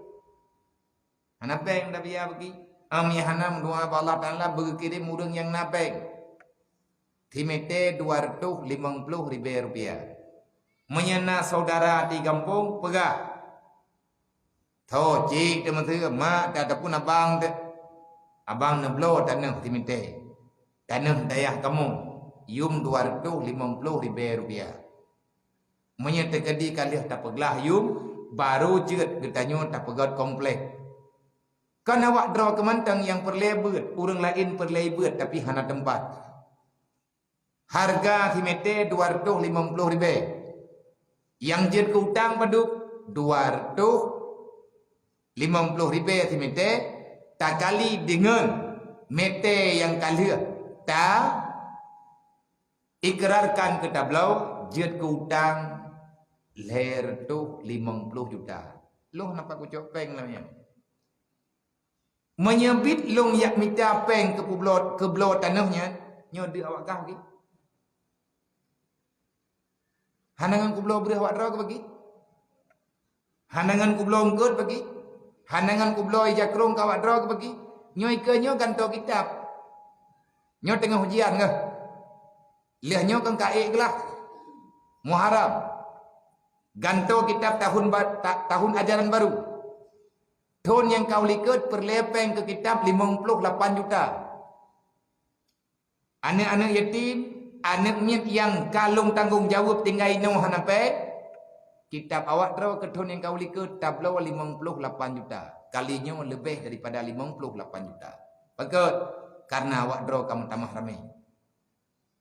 Hana péng tabiya bagi. Am, nyang hana meudoa bak Allah Taala beugeukirém ureueng nyang na péng. Simité dua reutôh limong ploh ribèe rupiah. Meunyoe na syedara di gampông, peugah. Tho, cik teuh meuseue, mak teuh ataupun abang teuh. Abang neubloe tanoh simité. Tanoh dayah kamoe, yum dua reutôh limong ploh ribèe rupiah. Meunyoe teukeudi ka lheueh tapeuglah yum, barô jeuet geutanyoe tapeugöt komplek. Kon awak droe keu mantong nyang peureulèe beuet, ureueng laén peureulèe beuet tapi hana teumpat. Hareuga simité dua reutôh limong ploh ribèe. Nyang jeuet keu utang padub? Dua reutôh limong ploh ribèe simité takali deungon mité nyang ka lheueh ta ikrarkan keu tabloe jeuet keu utang lhèe reutôh limong ploh juta. Lôn hana pat kucok péng lam nyan. Meunyoe bit lôn jak mita péng keu peubloe, keu bloe tanoh nyan, nyoe deuek awak kah bagi. Hana ngon kubloe breueh awak droe keu bagi. Hana ngon kubloe eungkôt bagi. Hana ngon kubloe ija krông keu awak droe keu bagi. Nyoe ikeue nyoe gantoe kitab. Nyoe teungoh ujian geuh. Lheueh nyoe kon ka ék glah. Muharram. Gantoe kitab tahun ba-, ta-, tahun ajaran baru. Thon nyang ka u likôt peureulèe péng keu kitab limong ploh lapan juta. Aneuk-aneuk yatim, aneuk miet nyang ka lôn tanggong jaweueb tinggai inoe hana péng, kitab awak droe keu thon nyang ka u likôt tabloe limong ploh lapan juta. Kali nyoe leubeh daripada limong ploh lapan juta. Pakon? Karena awak droe ka meutamah ramé.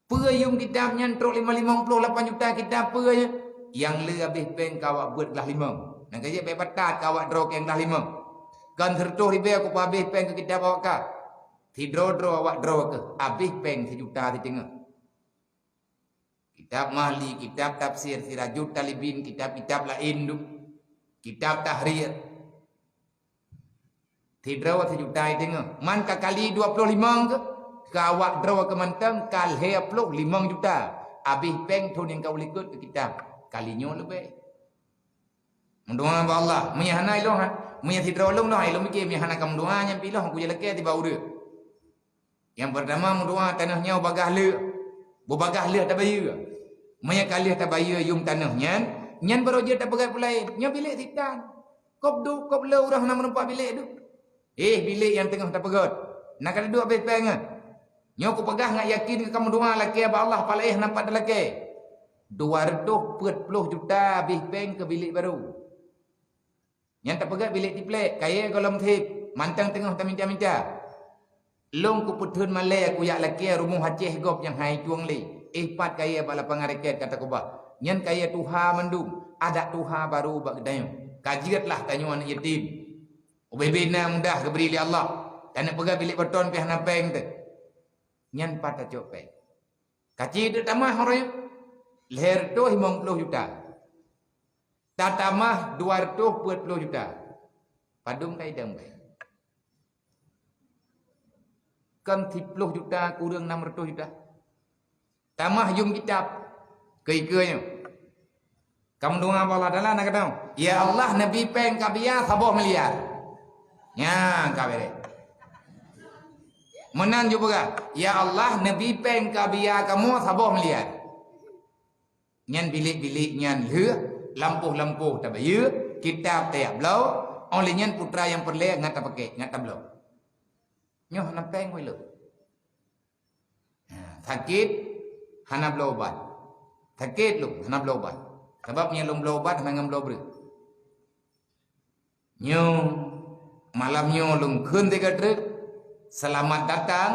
Peue yum kitab nyan trok limong ploh lapan juta kitab peue nyan? Nyang le habéh péng ka awak beuet glah limong. Nyang ka jeuet bèk batat keu awak droe keu nyang glah limong. Kon seureutôh ribèe kupeuhabéh péng keu kitab awak kah. Sidroe-droe awak droe keuh habéh péng sijuta siteungoh. Kitab Mahli, kitab tafsir, Sirajut Talibin, kitab-kitab laén duek, kitab tahrir. Sidroe sijuta siteungoh. Man ka kali dua ploh limong keuh, keu awak droe keuh mantong ka lhèe ploh limong juta. Habéh péng thon nyang ka u likôt keu kitab. Kali nyoe leubeh. Meudoa bak Allah. Meunyoe hana ilôn, meunyoe sidroe lôn noh, ilôn miké, meunyoe hana ka meudoa nyan pih lôn kujak lakèe tiba ureueng. Nyang peurtama meudoa tanoh nyoe bagah lheueh. Beubagah lheueh tabayeue. Meunyoe ka lheueh tabayeue yum tanoh nyan, nyan barô jeuet tapeugöt peue laén. Nyoe bilék sitan. Kop duek, kop le ureueng hana meurumpok bilék duek. Eh, bilék nyang teungoh tapeugöt. Na ka taduek habéh péng nyan. Nyoe kupeugah ngat yakin ka meudoa lakèe bak Allah, palaéh nampak talakèe. Dua reutôh peuet ploh juta habéh péng keu bilék barô. Nyan tapeugöt bilék triplek, kayèe gohlom sép, mantong teungoh taminta-minta. Lôn kupeutheun malèe kujak lakèe rumoh Aceh gob nyang hai cueng lé. Eh, pat kayèe bak lapangan raket ka takeubah. Nyan kayèe tuha mandum, adak tuha barô bak geutanyoe. Ka jeuet lah tanyoe aneuk yatim. Ubé-bé na mudah geubri lé Allah. Taneuk peugöt bilék beutôn pih hana péng teuh. Nyan pat tacok péng. Ka ci teuk tamah uroe nyoe, lhèe reutôh limong ploh juta. Tatamah dua reutôh peuet ploh juta. Padum ka idong bèe? Kon siploh juta kureueng nam reutôh juta. Tamah yum kitab. Keu ikeue nyoe. Ka meudoa bak Allah Taala na keudong. Ya Allah, neubi péng keu Abiya saboh miliar. Nyan ka bèrèh. Meunan ju peugah, "Ya Allah, neubi péng keu Abiya kamoe saboh miliar." Nyan bilék-bilék nyan lheueh, lampôh-lampôh tabayeue, kitab tajak bloe, óh lheueh nyan putra nyang peureulée ngat tapaké, ngat tabloe. Nyoe hana péng wai lôn. Ha, sakét hana bloe ubat. Sakét lôn hana bloe ubat. Sabab nyang lôn bloe ubat hana ngon bloe breueh. Nyoe, malam nyoe lôn kheun sigoe treuk, selamat datang,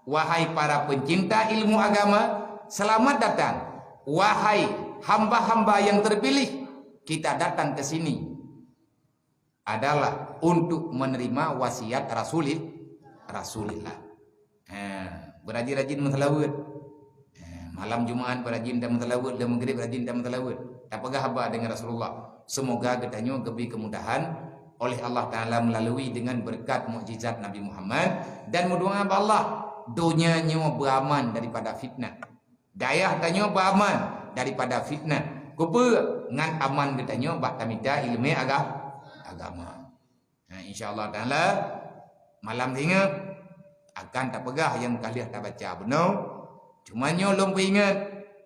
wahai para pencinta ilmu agama, selamat datang, wahai hamba-hamba yang terpilih, kita datang ke sini adalah untuk menerima wasiat Rasulil-, Rasulillah. Ha, beurajin-rajin meuseulaweuet. Ha, malam Jumaat beurajin tameuseulaweuet, lheueh Maghrib rajin tameuseulaweuet. Tapeugah haba deungon Rasulullah. Semoga geutanyoe geubri kemudahan oleh Allah Taala melalui dengan berkat mukjizat Nabi Muhammad dan meudoa bak Allah, donya nyoe beuaman daripada fitnah. Dayah tanyoe beuaman daripada fitnah. Keupeue? Ngan aman geutanyoe bak tamita ileumé aga-, agama. Ha, insya Allah Taala, malam singoh akan tapeugah nyang ka lheueh tabaca bunoe. Cuma nyoe lôn peuingat,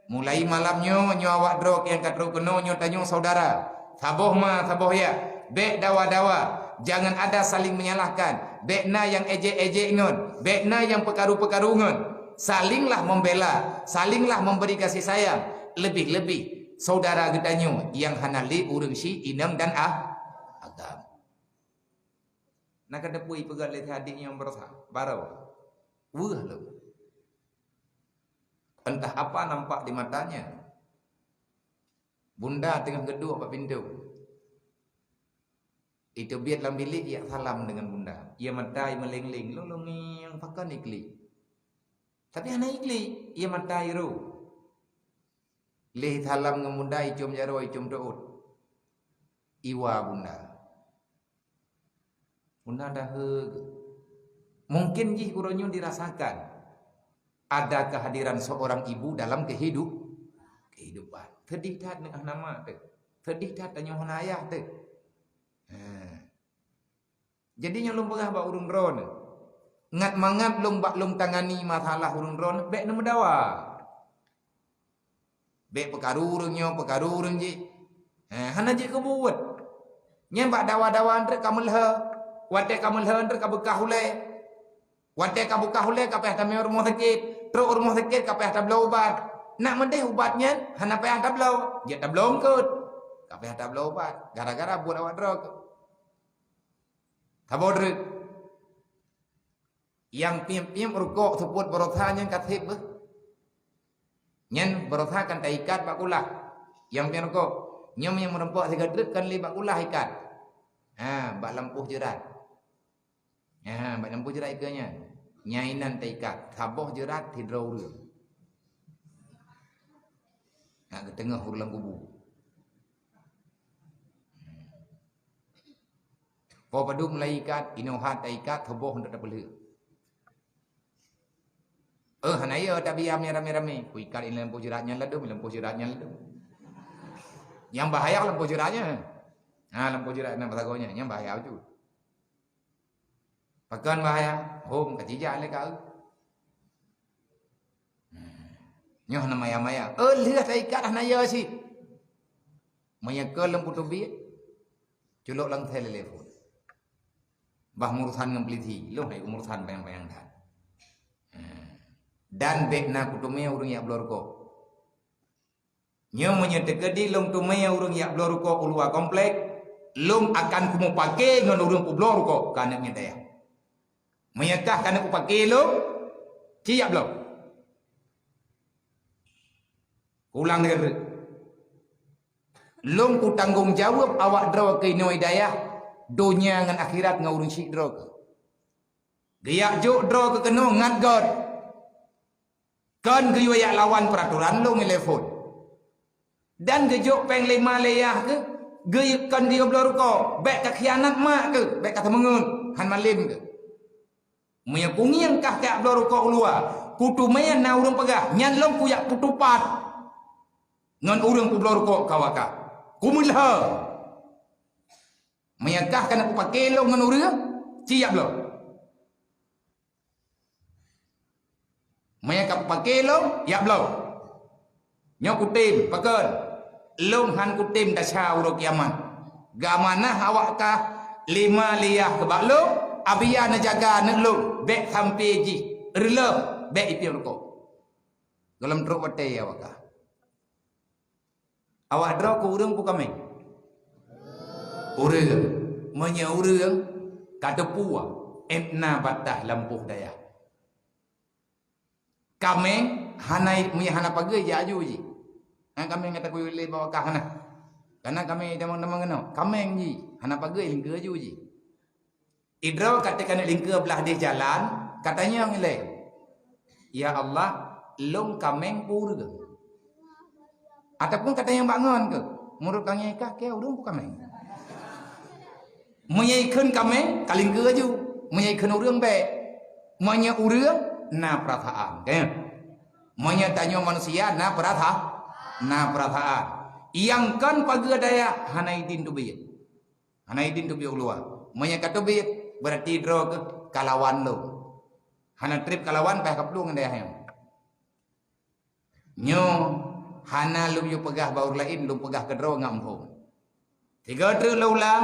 mulai malam nyoe, nyoe awak droe nyang ka trok keunoe, nyoe tanyoe saudara. Saboh ma, saboh yah. Bék dawa-dawa. Jangan ada saling menyalahkan. Bék na nyang ejek-ejek ngon. Bék na nyang peukaru-peukaru ngon. Salinglah membela, salinglah memberi kasih sayang. Lebih-lebih saudara geutanyoe nyang hana lé ureuëng si inong dan ah, agam. Na ka teupeu ipeugah lé si adik nyang beurasa, barô. Weueh lom. Entah apa nampak di matanya. Bunda teungoh geuduek bak pintoe. Iteubiet lam bilék, ijak salam deungon bunda. Ie mata ie meuleng-leng, lôn-lôn ngieng pakon iklik. Tapi hana iklik, ie mata ie ro. Lé salam ngon bunda, icom jaroe, icom teuôt. Iwa bunda. Bunda dahé geuh. Mungkin jih uroe nyoe dirasakan ada kehadiran seorang ibu dalam kehidup-, kehidupan. Sedih that ngon hana mak teuh. Sedih that tanyoe hana ayah teuh. Ha. Jadi nyoe lôn peugah bak ureuëng droeneuh. Ngat mangat lôn bak lôn tangani masalah ureuëng droeneuh, bék neumeudawa. Bék peukaru ureuëng nyoe, peukaru ureuëng jih. Eh, hana jeuet keu buet. Nyan bak dawa-dawa treuk ka meulhö. Watée ka meulhö treuk ka beukah ulée. Watée ka beukah ulée ka payah tamé u rumoh sakét. Trok u rumoh sakét ka payah tabloe ubat. Nak meudeh ubat nyan hana payah tabloe. Jeuet tabloe eungkôt. Ka payah tabloe ubat. Gara-gara buet awak droe. Saboh treuk. Nyang piep-piep rukok seupôt baroesa nyan ka sép beuh. Nyan baroesa kan taikat bak kulah. Nyang piep rukok. Nyoe nyang meureumpok sigoe treuk kan lé bak kulah ikat. Ha, bak lampôh jeurat. Ha, bak lampôh jeurat ikeue nyan. Nyan inan taikat. Saboh jeurat sidroe ureuëng. Nak geuteungoh ureuëng lam kubu. Po padub mulai ikat, inoe that taikat, tuboh untuk tapeulheueh. Eh, hana iya tabiam nyang ramé-ramé. Ku ikat inan lampôh jeurat nyan ladum, lampôh jeurat nyan ladum. Nyang bahaya lampôh jeurat nyan. Ha, lampôh jeurat nyan pasagoe nyan, nyang bahaya bacut. Pakon bahaya? Hom ka jijak lé ka. Nyoe hana maya-maya. Eh, lheueh taikat hana iya cit. Meunyoe keu lôn putôh biet, culok lam telepon. Bah murusan ngon polisi, lôn hai umurusan panyang-panyang that. Dan bék na kuteumé ureuëng jak bloe rukok. Nyoe meunyoe teukeudi lôn teumé ureuëng jak bloe rukok u luwa komplek, lôn akan kumeupaké ngon ureuëng peubloe rukok keu aneuk nyan dayah. Meunyoe kah keuneuk kupaké lôn, ci jak bloe. Kulang lagée treuk. Lôn kutanggong jaweueb awak droe keu inoe dayah, donya ngon akhirat ngon ureuëng syiek droe keuh. Geujak jok droe keuh keunoe ngat göt. Kon geuyue jak lawan peuratoran lôn ngon telepon. Dan geujok péng lé ma lé yah keuh, geu-, kon geuyue bloe rukok, bék ka khianat mak keuh, bék ka teumeungeut, han malem keuh. Meunyoe kungieng kah kajak bloe rukok u luwa, kuteumé na ureuëng peugah, nyan lôn kujak peutupat ngon ureuëng peubloe rukok keu awak kah. Kumeulhö. Meunyoe kah keuneuk kupaké lôn ngon ureuëng, ci jak bloe. Meunyoe ka kupaké lôn, jak bloe. Nyoe kutem, pakon? Lôn han kutem desya uroe kiamat. Geuamanah awak kah lima liyah keu bak lôn, abia neujaga aneuk lôn, bék sampoe jih reulôh, bék ipiôh rukok. Gohlom trok watée awak kah. Awak droe keu ureuëng peu kaméng? Ureuëng. Meunyoe ureuëng, ka teupeue, ét na bataih lampôh dayah. Kaméng hana, meunyoe hana pageue, jak aju jih. Hana kaméng nyang takuyue lé bak awak kah hana. Kana kaméng tamong-tamong keunoe, kaméng jih, hana pageue, lingkeue aju jih. Idroe ka teuka neuk lingkeue blah deh jalan, ka tanyong ilée, "Ya Allah, lôn kaméng peu ureuëng?" Ataupun ka tanyong bak ngon keuh, "Meunurot kang nyoe kah, keu ureuëng peu kaméng?" Meunyoe ikheun kaméng, ka lingkeue aju. Meunyoe ikheun ureuëng, bék. Meunyoe ureuëng, na peurasaan, kan? Meunyoe tanyoe manusia, na peurasa-, na peurasaan. Nyang kon pageue dayah, hana idin teubiet. Hana idin teubiet u luwa. Meunyoe ka teubiet, beurati droe keuh ka lawan lôn. Hana treb ka lawan, payah kaplueng ngon dayah nyoe. Nyoe hana lôn yue peugah bak ureuëng laén, lôn peugah keu droe ngon muphom. Sigoe treuk lôn ulang,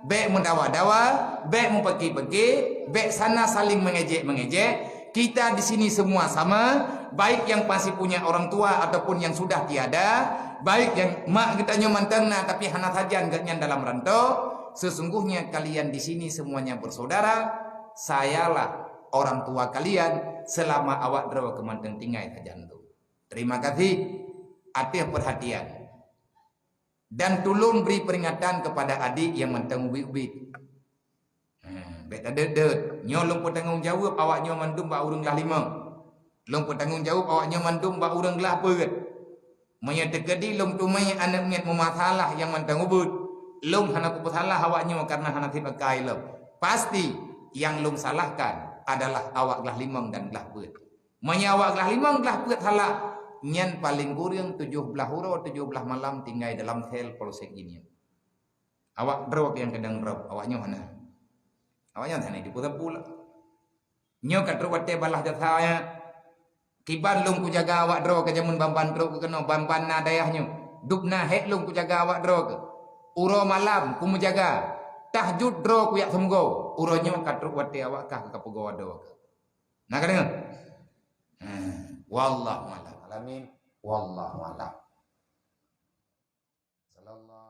bék meudawa-dawa, bék meupaki-paki, bék sana saling mengejek-mengejek. Kita di sini semua sama, baik yang masih punya orang tua ataupun yang sudah tiada, baik yang mak geutanyoe mantong na tapi hana sajan geuhnyan dalam rantau, sesungguhnya kalian di sini semuanya bersaudara, sayalah orang tua kalian selama awak droe keu mantong tinggai sajan tu. Terima kasih atas perhatian. Dan tulông bri peuringatan keupada adik nyang mantong ubit-ubit. Ha, bék tadeuet-deuet. Nyoe lôn peutanggong jaweueb awak nyoe mandum bak ureuëng glah limong. Lôn peutanggong jaweueb awak nyoe mandum bak ureuëng glah peuet. Meunyoe teukeudi lôn teumé aneuk miet meumasalah nyang mantong ubit, lôn hana kupeusalah awak nyoe kareuna hana sép akai lom. Pasti nyang lôn salahkan adalah awak glah limong dan glah peuet. Meunyoe awak glah limong glah peuet salah, nyan paleng kureueng tujoh blaih uroe tujoh blaih malam tinggai dalam sel polsek Ginyueng. Awak droe nyang keudang drob, awak nyoe hana. Awak nyoe hana dipeuteupeue lah. Nyoe ka trok watée balaih jasa nyan. Kiban lôn kujaga awak droe keu jameun ban-ban trok keu keunoe, ban-ban na dayah nyoe. Dub na hék lôn kujaga awak droe keu. Uroe malam kumeujaga. Tahajud droe kujak seumeugoe. Uroe nyoe ka trok watée awak kah ka peugoe droe keu. Na ka deungoe? Hmm. Wallahu a'lam. Alamin. Wallahu a'lam. Sallallahu